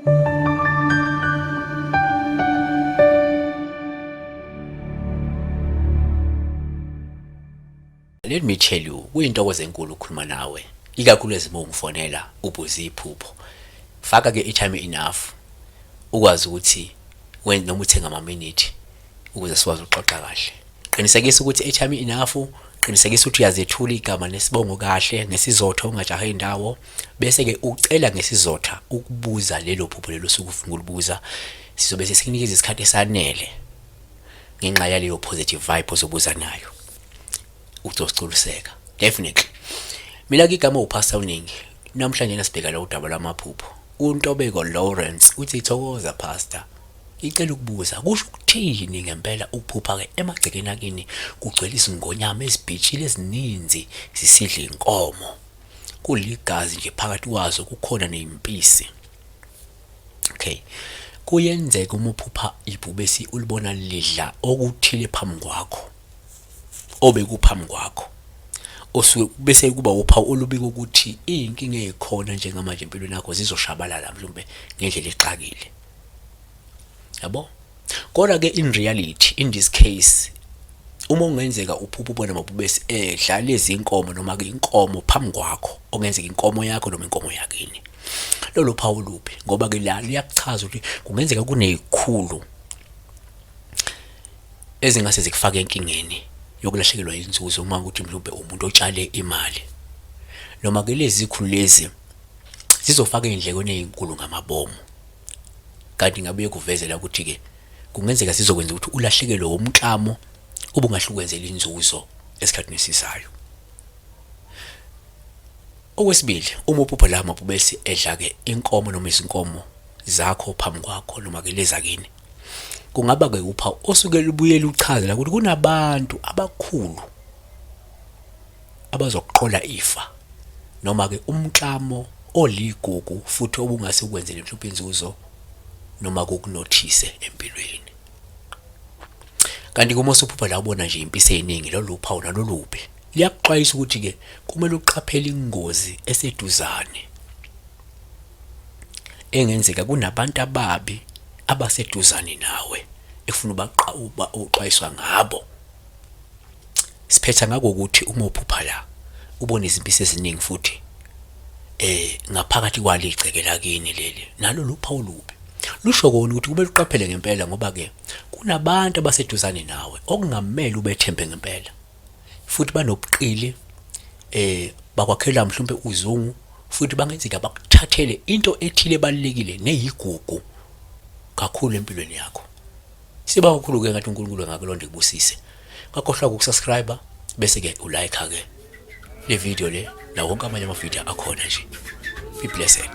Let me tell you, kuyintokozo enkulu ukukhuluma nawe, ikakhulu ezimo ungifonela ubuze iphupho. Faka ke i-time enough ukwazi ukuthi when noma uthenga amaminithi ukuze sikwazi ukuxoxa kahle. Qinisekisa ukuthi i-time enough, qinisekisa ukuthi uyazethula igama nesibongo kahle ngesizotha ungajahe indawo, bese ke ucela ngesizotha ukubuza lelo phupho lelo osuke ufuna ukulibuza. Sizobe sesikunikeza isikhathi esanele ngenxa yaleyo positive vibe ozobuza nayo. Uzogculiseka definitely. Mina ke igama uPastor Uningi. Namhlanje nasibheka la udaba lwamaphupho. UNtobeko Lawrence uthi thokoza Pastor. Icela ukubuza kusho ukuthini ngempela ukuphupha ke emagcekeni akini kugcwele izingonyama ezibhitshile ezininzi zisidla inkomo. Kuligazi nje phakathi kwazo kukhona nezimpisi. Okay. Kuyenzeka uma uphupha ibhubesi ulibona lidla okuthile phambi kwakho. Obekuphambi kwakho. Osuke bese kuba uphawu olubika ukuthi izinkinga ezikhona njengamanje empilweni yakho zizoshabalala mhlawumbe ngendlela exakile. Yabo? Kodwa ke in reality in this case uma ungenzeka uphupha ubona amabhubesi edla lezi inkomo noma ke inkomo phambi kwakho okungenzeka inkomo yakho noma inkomo yakini lolo phawu lubi ngoba ke la liyakuchaza ukuthi kungenzeka kunezikhulu ezingase zikufake enkingeni yokulahlekelwa inzuzo uma ukuthi mhlawumbe umuntu otshale imali noma ke lezi zikhulu lezi zizofaka ey'ndlekweni ey'nkulu ngamabomu. Kanti ngabe uyekuvezela ukuthi-ke kungenzeka zizokwenza ukuthi ulahlekelwe wumklamo obungahle ukwenzele inzuzo esikhathini esizayo. Okwesibili, uma uphupha la mabhubesi edla-ke inkomo noma izinkomo zakho phambi kwakho noma-ke lezakini, kungaba-ke uphawu osuke lubuye luchaze la ukuthi kunabantu abakhulu abazokuqola ifa noma-ke umklamo oligugu futhi obungase ukwenzele mhlawumbe inzuzo noma kukunothise empilweni. Kanti uma usuphupha la ubona nje impisi eziningi lolu phawu nalolubi liyakuxwayisa ukuthi-ke kumele uqaphele ingozi eseduzane engenzeka kunabantu ababi abaseduzane nawe efuna uxwayiswa ngabo. Siphetha ngako ukuthi uma uphupha la ubona izimpisi eziningi futhi eh ngaphakathi kwalo igceke lakini leli nalo luphawu olubi. Lusho kona ukuthi kumele uqaphele ngempela ngoba ke kunabantu abaseduzane nawe okungamele ubethembe ngempela futhi banobuqili eh bakwakhela mhlawumbe uzungu futhi bangenzeka bakuthathele into ethile ebalulekile neyigugu kakhulu empilweni yakho. Siba kakhulu ke ngathi uNkulunkulu engakulonda ekubusise. Ngakhohlwa ukusubscribe bese ke ulike ke le video le nawo wonke amanye ama video akhona nje. Be blessed.